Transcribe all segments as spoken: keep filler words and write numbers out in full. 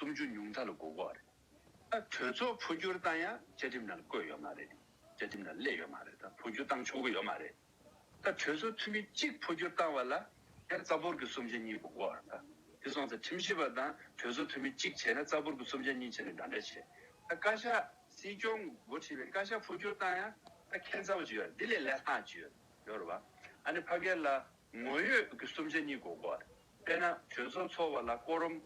སུམ་ཅུ་ཉུང་མཐའ་ལ་དགོས་ཀྱི་ཡོད་རེད། ད་གྲོས་ཚོགས་འཕོ་འགྱུར་བཏང་ཡ་བཅའ་ཁྲིམས་ནང་ལ་བཀོད་ཡོད་མ་རེད། བཅའ་ཁྲིམས་ནང་སླེབས་ཡོད་མ་རེད། ད་འཕོ་འགྱུར་བཏང་ཆོག་གི་ཡོད་མ་རེད། ད་གྲོས་ཚོགས་འཐུས་མི་གཅིག་འཕོ་འགྱུར་བཏང་བ་ལ་ཡང་རྩ་འབོར་གྱི་གསུམ་ཆ་གཉིས་དགོས་ཀྱི་ཡོད་རེད། ད་དེ་སོང་ཙང་ཁྲིམས་ཞིབ་པ་དང་གྲོས་ཚོགས་འཐུས་མི་གཅིག་བྱས་ན་རྩ་འབོར་གྱི་གསུམ་ཆ་གཉིས་བྱས་ནས་འདྲ་འདྲ་བྱས། ད་བཀའ་ཤག་སྲིད་སྐྱོང་འགོ་ཁྲིད་པའི་བཀའ་ཤག་འཕོ་འགྱུར་བཏང་ཡ་ད་ཁྱད་མཚར་པོ་ཅིག་ཡོད་རེད། འདི་ལས་ལས་སླ་ཅིག་ཡོད་རེད་བ། ཨ་ནི་ཕ་གི་ལ་ངོ་ཡོད་ཀྱི་གསུམ་ཆ་གཉིས་དགོས་ཀྱི་ཡོད་རེད། དཔེར་ན་གྲོས་ཚོགས་ཚོགས་པ་ལ་ཀོ་རམ།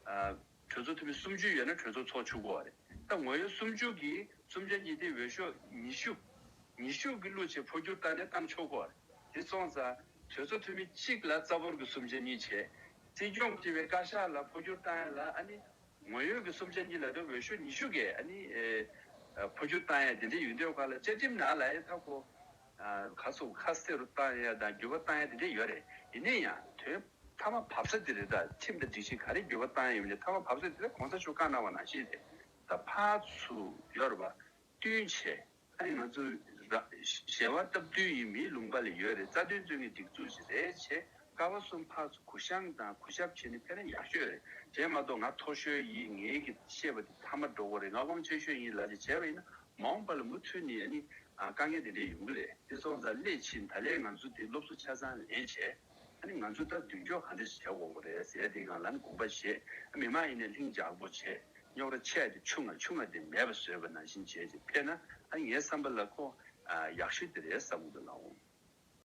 ཨ། གྲོས་ཚོགས་འཐུས་མི་སུམ་ཅུ་ཡོད་ན་གྲོས་ཚོགས་ཚོགས་ཆོག་གི་ཡོད་རེད། ད་ངོ་ཡོད་སུམ་ཅུ་གི་གསུམ་ཆ་གཉིས་དེ་འོས་ཤོག་ཉི་ཤུ། ཉི་ཤུ་གི་བླུགས་བྱས་འཕོ་འགྱུར་བཏང་ནས་བཏང་ཆོག་གི་ཡོད་རེད། དེ་སོང་ཙང་གྲོས་ཚོགས་འཐུས་མི་གཅིག་ལ་རྩ་འབོར་གྱི་གསུམ་ཆ་གཉིས་བྱས། སྲིད་སྐྱོང་ཁྲི་པའི་བཀའ་ཤག་ལ་འཕོ་འགྱུར་བཏང་ཡ་ལ་ཨ་ནི་ངོ་ཡོད་ཀྱི་གསུམ་ཆ་གཉིས་ལ་དེ་འོས་ཤོག་ཉི་ཤུ་གས་ཨ་ནི་ཨེ། ཨ། འཕོ་འགྱུར་བཏང་ཡ་དེ་འདྲ་ཡོད་དུས་ག་ལ་བཅའ་ཁྲིམས་ནང་ལ་ཡ་ད་ཁོ། ཨ། ཁ་སོ་ཁ་གསལ་རུ་བཏང་ཡ་དང་འགྱུར་བ་བཏང་ཡ་དེ་འདྲ་ཡོད་རེད། ཡིན་ན་ཡང་དོན་མཐའ་མ་བབས་ས་དེ་རེད། ད་ཁྲིམས་དང་སྒྲིག་གཞི་ག་རེ་འགྱུར་བ་བཏང་ཡ་ཡིན་ནའི་མཐའ་མ་བབས་ས་དེ་ལ་གོང་ས་མཆོག་བཀའ་གནང་བ་ནང་བཞིན་རེད། ད་ཕར་ཚུར་ཡོད་རེད་བ། བསྟུན་བྱས། ཨ་ནི་ང་ཚོ་ར་ཞལ་བ་སྟབས་བསྟུན་ཡིན་མིན་ལུང་པ་ལ་ཡོད་རེད། རྩ་དོན་རྩོད་མཁན་སྒྲིག་འཛུགས་ཤིག་རེད་བྱས། ཀ་བ་གསུམ་ཕར་ཚུར་གུ་བཤངས་དང་གུ་ཞབས་བྱས་ནས་ཕེབས་ན་ཡག་ཤོས་རེད། དེ་མ་གཏོགས་ང་མཐོ་ཤོས་ཡིན། ངེད་ཀྱིས་བཤད་པ་དེ་མཐའ་མ་འགྲོ་གི་རེད། ང་དབང་ཆེ་ཤོས་ཡིན་ལབ་བྱས་བྱས་པ་ཡིན་ན་མ་འོངས་པ་ལ་མུ་མཐུད་ནས་ཨ་ནི་དཀའ་ངལ་དེ་འདྲས་ཡོང་གི་རེད། དེ་སོང་ཙང་སླད་ཕྱིན་ད་ལན་ང་ཚོ་དེ་སློབ་གསོ་ཆ་ཚང་ལེན་བྱས། ཨ་ནི་ང་ཚོ་ད་མདུན་སྐྱོད་ག་འདྲས་བྱེད་དགོས་ཀྱི་རེད་ཟེར་དེ་སྒང་ལ་ནི་དགོངས་པ་བཞེས། མི་མང་ཡིན་ནའི་ལྷིང་འཇགས་པོ་བྱས། རྙོག་དྲ་ཆེ་བ་དེ་ཆུང་ང་ཆུང་ང་དེ་མེད་པ་བཟོས་པ་ནང་བཞིན་བྱས་ཅིག་ཕེབས་ན་ཨ་ནི་ངའི་བསམ་པ་ལ་ཁོ་ཡག་ཤོས་དེ་རེད་བསམ་གྱི་འདུག་ལགས་འོང་།